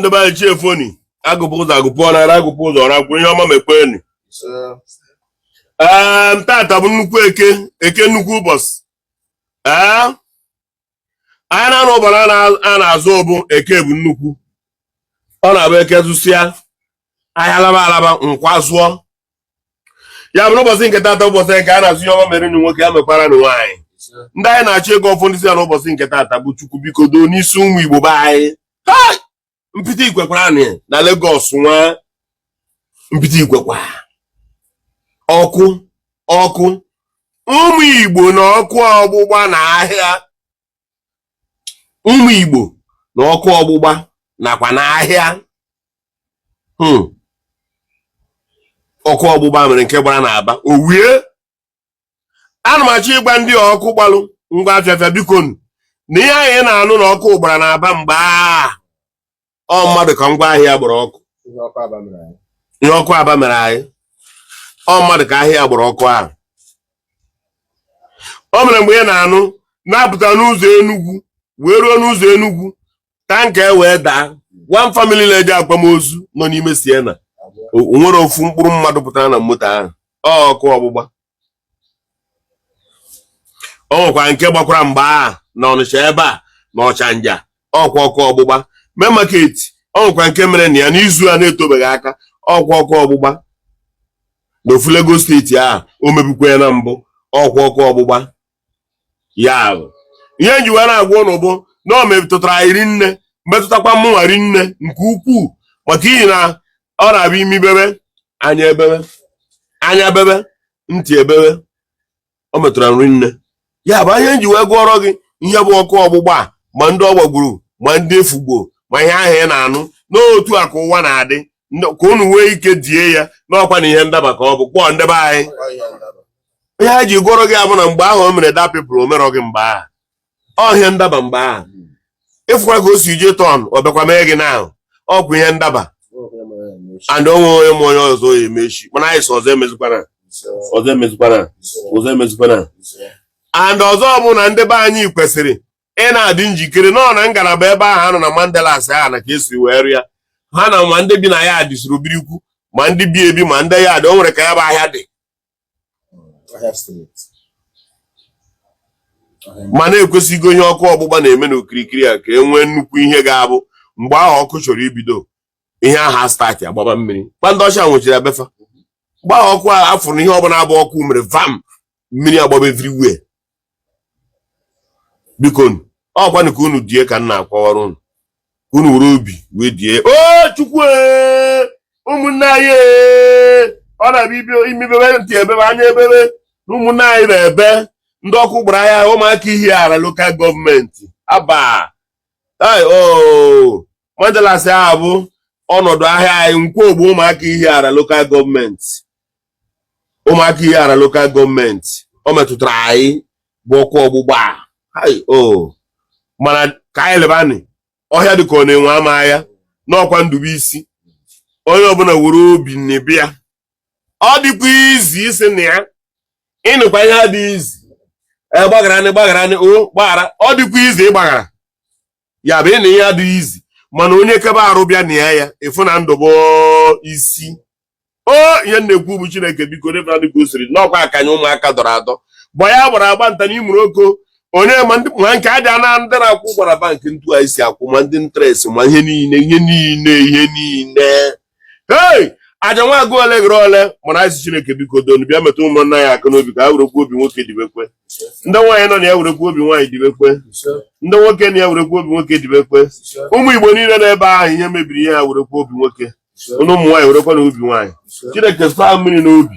Ndị be anyị, chi efoni. Agụpụ ụzọ agụpụ ọnara, agụpụ ụzọ ọra kwuru ihe ọma mekweni. Ee, tata bụ nnukwu Eke, Eke nnukwu ụbọchị. Ee, anyị na-anụ ụbọchị a na-azụ bụ Eke bụ nnukwu. Ọ na-abụ Eke zụsịa ahịa, alaba alaba nkwa zụọ ya bụ n'ụbọchị nke tata, ụbọchị nke a na-azụ. Ihe ọma mere na nwoke, ya mekwara na nwaanyị. Ndị anyị na-achọ ịgọ ọfọ ndị si ya n'ụbọchị nke tata bụ Chukwu biko doo n'isi ụmụ Igbo be anyị. Hai! Mpịtị ikwekwara anyị na Lagos, nwa mpịtị ikwekwa ọkụ ọkụ ụmụ Igbo na ọkụ ọgbụgba na ahịa, ụmụ Igbo na ọkụ ọgbụgba nakwa n'ahịa. Ọkụ ọgbụgba mere nke gbara n'Aba owie. Ana m achọ ịgwa ndị ọkụ gbalụ ngwa afịafịa, biko nụ, na ihe anyị na-anụ na ọkụ gbara n'Aba mgbe a, ọ mmadụ ka ngwa ahịa gbara ọkụ. Ihe ọkụ Aba mere anyị. Ihe ọkụ Aba mere anyị, ọ mmadụ ka ahịa gbara ọkụ ahụ. O mere mgbe ị na-anụ na-apụta n'ụzọ Enugwu wee ruo n'ụzọ Enugwu, tanker e wee daa. One family na-eje akwamozu nọ n'ime Sienna, o nwere ofu mkpụrụ mmadụ pụtara na moto ahụ. Ọ ọkụ ọgbụgba. O nwekwara nke gbakwara mgbe a na Ọnịcha ebe a na Ọchanja, ọkwa ọkụ ọgbụgba. Main market, o nwekwa nke mere na ya n'izu a na-etobeghị aka, ọkwa ọkụ ọgbụgba. Na ofu Lagos State ahụ o mebikwa ya na mbụ, ọkwa ọkụ ọgbụgba. Ya bụ ihe nji wee na-agwa ụnụ bụ na o metụtara anyị rinne, metụtakwa mụnwa rinne nke ukwuu, maka ihi na ọ na-abịa imi bebe, anya ebebe, anya bebe, ntị ebebe. O metụtara m rinne. Ya bụ ihe nji wee gụọrọ gị ihe bụ ọkụ ọgbụgba a, ma ndị ọ gbagburu, ma ndị efugbo, ma ihe ahụ ị na-anụ n'otu a ka ụwa na-adị, ka unu nwee ike die ya n'ọkwa na ihe ndaba ka ọ bụ kpọọ ndebe anyị. Ihe a ji gụọrọ gị abụ na mgbe ahụ o mere that people, o merọ gị mgbe ahụ. Ọ ihe ndaba mgbe ahụ ịfụkwa ka o si jee tọn, ọ bịakwa mee gị na ọkwa ihe ndaba. And onwe onye ma onye ọzọ ya emechi, mana anyị sị ọzọ emezikwana, ọzọ emezikwana, ọzọ emezikwana. And ọzọ bụ na ndị be anyị kwesịrị ị na-adị njikere nọ na ngalaba ebe ahụ anọ na Mandilas ahụ na ka esi wee rịa ha na ma ndị bi na ya dịsiri birikwu, ma ndị bi ebi, ma ndị ya dị. O nwere ka ya bụ ahịa dị. Ahịa street. Mana ekwesịghị ihe ọkụ ọgbụgba na-eme n'okirikiri a ka e nwee nnukwu ihe ga-abụ mgbe ahụ ọkụ chọrọ ibido ihe ahụ a start agbaba mmiri gba. Ndị ọcha nwechiri abefa mgbe ahụ ọkụ a afụrụ ihe ọbụla abụ ọkụ mere vam, mmiri agbaba everywhere. Biko, ọkwanụ ka unu die ka m na-akwawara unu, ka unu were obi wee die. O Chukwu ee, ụmụnne anyị ee, ọ na-abịa imebebe ntị ebebe, anya ebebe na ụmụnne anyị na-ebe ndị ọkụ gbara ya. Ụmụaka Ihiala Local Government Aba o Mandilas ahụ bụ ọnọdụ ahịa anyị Nkwogbo, ụmụaka Ihiala Local Government, ụmụaka Ihiala Local Government, o metụtara anyị bụ ọkụ ọgbụgba o. Mana ka anyị lebanị ọhịa dịka ọ na-enwe ama ahịa n'ọkwa Ndubuisi. Onye ọbụla were obi na-ebịa, ọ dịkwa izi isi na ya ịnụkwa ihe adị izi. Gbagharanị, gbagharanị, o gbaghara. Ọ dịkwa izi ịgbaghara ya bụ ịna ihe adịghị izi, mana onye kebe arụ bịa na ya ya ịfụ na ndụ bụ isi. O ihe m na-ekwu bụ Chineke biko dịka dịka o siri n'ọkwa akanya ụmụaka dọrọ adọ gbọ ya gbara agba nta n'imuru oko onye ma ndị ma nke aja na ndị na-akwụ ụgwọ na bank ntu anyị si akwụ, ma ndị interest, ma ihe niile, ihe niile, ihe niile. Hei, aja nwa agụ ole ghere ole. Mana anyị si Chineke biko donu bịa metụ ụmụnna ya aka n'obi ka ha werekwa obi nwoke dibekwe. Ndị nwaanyị nọ na ya werekwa obi nwaanyị dibekwe. Ndị nwoke na ya werekwa obi nwoke dibekwe. Ụmụ Igbo niile n'ebe ahụ ihe mebiri ihe, ha werekwa obi nwoke. Ụnụ ụmụ nwaanyị werekwa na obi nwaanyị. Chineke saa mmiri n'obi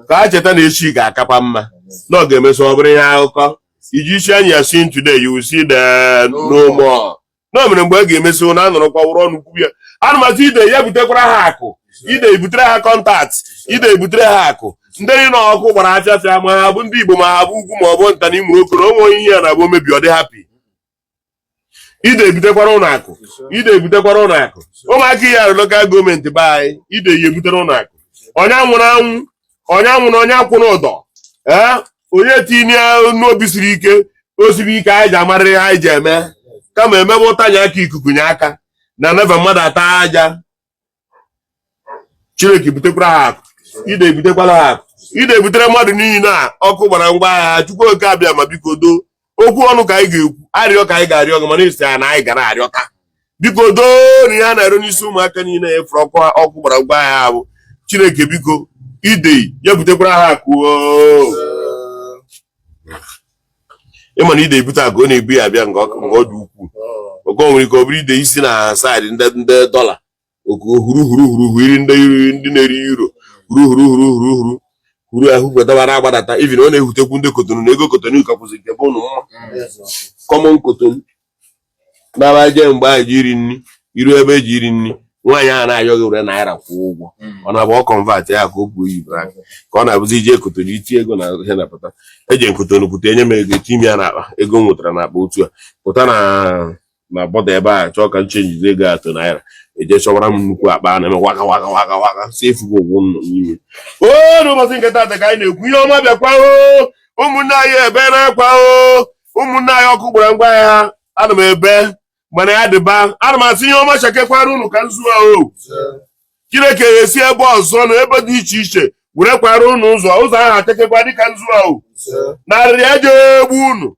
ka ha cheta na echi ga-akakwa mma, na ọ ga-emesi ọ bụrụ ihe akụkọ iji isi anya ya seen today, you will see them no more. Na o mere mgbe a ga-emesi ụnụ anọrọkwa wụrụ ọnụ kwubu ya. Anụmatụ ide ya butekwara ha akụ, ide ebutere ha contact, ide ebutere ha akụ. Ndị niile ọkụ gbara afịafịa, ma ha bụ ndị Igbo, ma ha bụ ugwu, ma ọ bụ nta na imuru okoro onwe onye ihe ya na-abụ omebi, ọ dị happy. Ide ebutekwara ụnụ akụ, ide ebutekwara ụnụ akụ. Ụmụaka Ihiala Local Government be anyị, ide ya ebutere ụnụ akụ. Onye anwụrụ anwụ, onye anwụrụ, onye akwụrụ ụdọ ee, onye tinye n'obi siri ike, o siri ike, anyị ji amarịrị ihe anyị ji eme kama emebe ụtanye aka ikuku nye aka. Na neva mmadụ ata aja. Chineke butekwara ha akụ, ide ebutekwara ha akụ, ide ebutere mmadụ niile a ọkụ gbara ngwa ahịa. Chukwu Oke Abịama, biko doo. Okwu ọnụ ka anyị ga-ekwu, arịọ ka anyị ga-arịọ gị, mana isi ya na anyị gara arịọta. Biko doo na ihe a na-ere n'isi ụmụaka niile efuru ọkụ ọkụ gbara ngwa ahịa bụ Chineke, biko, idei ya butekwara ha akụ. Ịma na ide ebute akụ, ọ na-ebu ya abịa nga ọ dị ukwuu. Oke o nwere ike ọ bụrụ ide isi na side ndị dollar oku huru huru huru huru ndị na-eri euro huru huru huru huru huru huru ahụ kwetaba na-agbadata. Even ọ na-ehutekwu ndị Cotonou na ego Cotonou kakwụzi nke bụ ụnụ mma. Common Cotonou na-aba jee mgbe ahụ ji iri nri iru ebe eji iri nri, nwaanyị ahụ na-ayọ gị were naira kwụọ ụgwọ, ọ na-abụ ọ convert ya ka o buo ibu aka ka ọ na-abụzi ije Cotonou iti ego na ihe na-apụta. Eje Cotonou pụta, enye m ego, eti m ya n'akpa, ego m nwetara n'akpa otu a pụta na border ebe a chọọ ka m change ego atọ naira, eje chọwara m nnukwu akpa a na-eme waka waka waka waka si efugo ụgwọ m nọ n'ime o. N'ụbọchị nke taata ka anyị na-ekwu ihe ọma bịakwa o. Ụmụnne anyị ebe na-akwa o, ụmụnne anyị ọkụ gbara ngwa ahịa, ana m ebe mana ya dịba. Ana m asị ihe ọma chakekwara unu ka nzu o. Chineke ga-esi ebe ọzọ na ebe dị iche iche were kwara unu ụzọ, ụzọ ahụ achakekwa dịka nzu ahụ na arịrị aja egbu unu.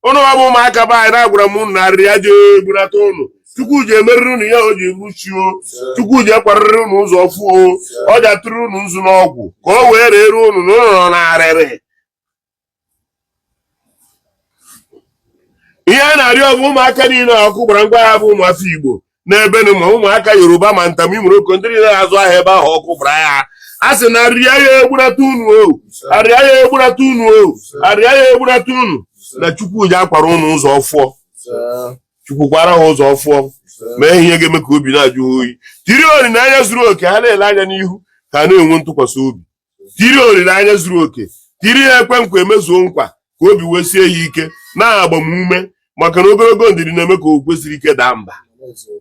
Unu bụ ụmụaka be anyị na-agwara m unu na arịrị aja egbunata unu. Chukwu ji emeriri unu ihe o ji egbuchi o. Chukwu ji ekwarịrị unu ụzọ ọfụ o. Ọ ji atụrụ unu nzu n'ọgwụ ka o wee rere unu na unu nọ na arịrị. Ihe a na-arịọ bụ ụmụaka niile ọkụ gbara ngwa ahịa bụ ụmụafọ Igbo n'ebe na ma ụmụaka Yoruba ma ntam Imoroko, ndị niile na-azụ ahịa ebe ahụ ọkụ gbara ya, a sị na arịa ya egbunata unu o, arịa ya egbunata unu o, arịa ya egbunata unu, na Chukwu ji akwara unu ụzọ ọfụọ. Chukwu kwara ha ụzọ ọfụọ, mee ihe ga-eme ka obi na-ajụ ha oyi, tiri olileanya zuru oke, ha na-ele anya n'ihu ka ha na-enwe ntụkwasị obi, tiri olileanya zuru oke, tiri ha ekwe nkwa emezuo nkwa, ka obi wee sie ya ike na agbamume, maka na ogologo ndidi na-eme ka okwukwe siri ike daa mba.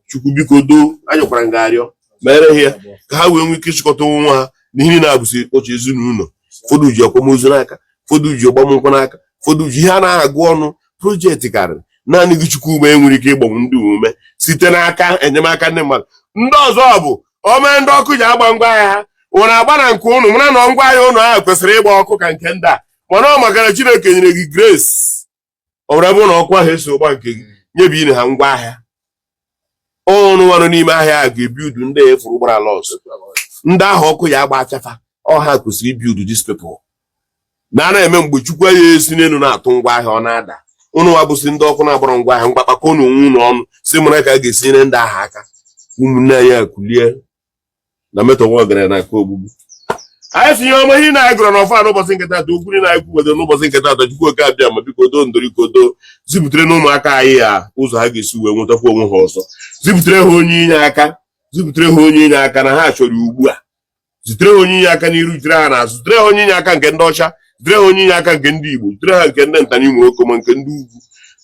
Chukwu biko doo, anyịkwara nga arịọ mere ha ya ka ha wee nwee ike ịchịkọta onwe ha na ihe na-abụsị oche ezinụlọ. Ụfọdụ ji akwamozu n'aka, ụfọdụ ji ọgbamnkwụ n'aka, ụfọdụ ji ihe a na-agụ ọnụ project karịrị. Naanị gị Chukwu ume nwere ike ịgbanwe ndị ume site n'aka enyemaka ndị mmadụ. Ndị ọzọ bụ ome ndị ọkụ ji agba ngwa ahịa ha ụnụ agba na nke ụnụ mara na ngwa ahịa ụnụ ahụ kwesịrị ịgba ọkụ ka nke ndị a, mana ọ maka na Chineke nyere gị grace, ọ bụrụ ebe na ọkụ ahụ eso gba nke gị nyebi ha ngwa ahịa ọrụ nwanụ n'ime ahịa a ga-ebi udu ndị efuru gbara loss, ndị ahụ ọkụ ya agba achafa ọha kwesịrị ibi udu. These people na a na-eme mgbe Chukwu ya esi n'elu na-atụ ngwa ahịa ọ na-ada. Ụnụ nwa bụsị ndị ọkụ na-agbara ngwa ahịa, mgbakpakọ ụnụ onwe ụnụ ọnụ si mara ka a ga-esi nyere ndị ahụ aka. Ụmụnne anyị akulie na metọ nwa ọgaranya na aka ogbugbu anyị si ihe ọma ihe na-anyị gụrụ n'ọfa n'ụbọchị nke taata, okwu niile anyị kwuwede n'ụbọchị nke taata. Chukwu Oke Abịama, biko doo, ndoriko doo, zipụtere na ụmụaka anyị ya ụzọ ha ga-esi wee nwetakwa onwe ha ọzọ. Zipụtere ha onye inye aka, zipụtere ha onye inye aka na ha chọrọ ugbu a. Zitere ha onye inye aka n'iru, zitere ha n'azụ, zitere ha onye inye aka nke ndị ọcha, zitere ha onye inye aka nke ndị Igbo, zitere ha nke ndị ntanimoko ma nke ndị ugwu.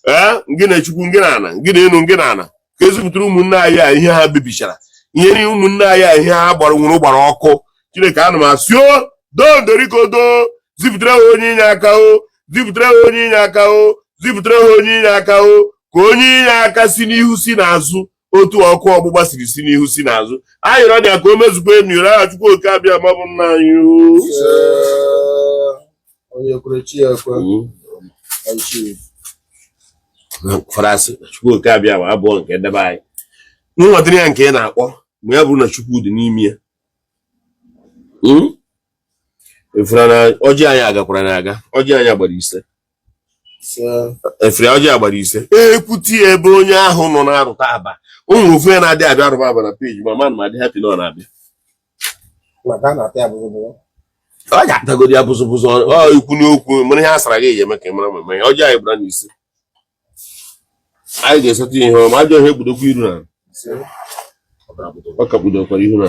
Ee, ngị na Chukwu, ngị na ana, ngị na enu, ngị na ana, ka ezipụtara ụmụnne anyị a ihe ha mebichara, ihe niile ụmụnne anyị a ihe ha gbara nwụrụ gbara ọkụ. Chineke, ana m asị o doo, ndoriko doo, zipụtara ha onye inye aka o, zipụtara ha onye inye aka o, zipụtara ha onye inye aka o, ka onye inye aka si n'ihu si n'azụ, otu ọkụ ọgbụgba siri si n'ihu si n'azụ. Anyị rịọ ya ka o mezukwa enu aha Chukwu Oke Abịama bụ nna anyị o. Onye kwere chi ya ekwe. Farasị Chukwu Oke Abịama abụọ nke edebe anyị nwetara ya nke ị na-akpọ ma ya bụrụ na Chukwu dị n'ime ya. Efere na ọjị anyị agakwara na aga, ọjị anyị gbara 5, efere ọjị agbara 5. Ekwuti ebe onye ahụ nọ na-arụta aba, o nwere ofu ya na-adị abịa arụba aba na peji ma man ma adị happy na ọ na-abịa. Ọ ga-atagodi ya bụzụbụzụ ọ ikwu n'okwu mana ihe a sara gị eme ka ị mara ma ya ọjị anyị gbara n'isi anyị ga-eseta ihe ọma, ajọ ihe gbudokwa iru na ọ ka kpudokwara ihu na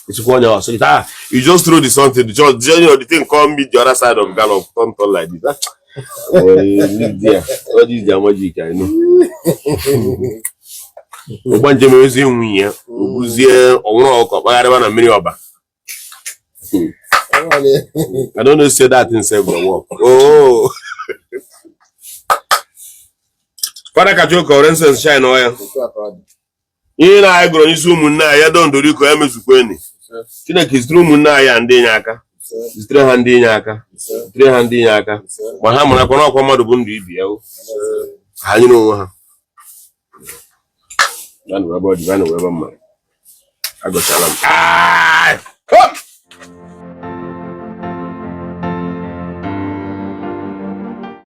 esikwa onye ọsọ taa. You just throw the something, the just the thing come meet the other side of gallop, turn turn like this. Well, there all this their magic, I know. Ụgbọ njem ezi nwunye ya obuzie ọnwụrụ ọkụkọ kpagharịba na mmiri ọba. I don't know say that thing sef go work. Oh. Father Kachoka, for instance, shine oil. Ihe na anyị gọrọ n'isi ụmụnne anyị ya dondoriko ya mezukweni. Chineke zitere ụmụnne anyị a ndị inye aka, zitere ha ndị inye aka, zitere ha ndị inye aka, ma ha marakwa na ọkwa mmadụ bụ ndụ ibi ya o. Ka ha nyere onwe ha. Ya nụ ebe ọ dị, ya nụ ebe mma. Agọchala m. Ai! Hop!